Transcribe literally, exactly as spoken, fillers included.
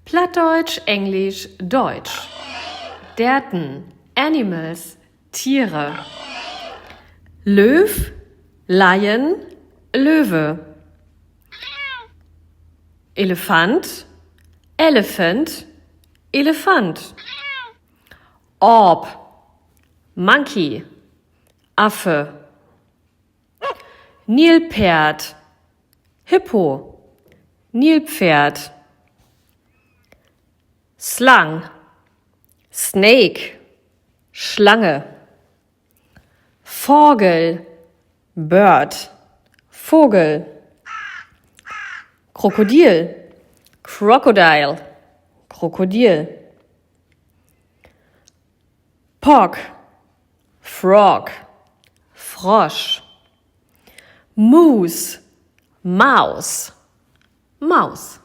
Plattdeutsch, Englisch, Deutsch. Deerten, animals, Tiere. Lööv, lion, Löwe. Elefant, elephant, Elefant. Aap, monkey, Affe. Nilpeerd, Hippo, Nilpferd. Slang, snake, Schlange. Vagel, bird, Vogel. Krokodil, crocodile, Krokodil. Pogg, frog, Frosch. Muus, mouse, Maus.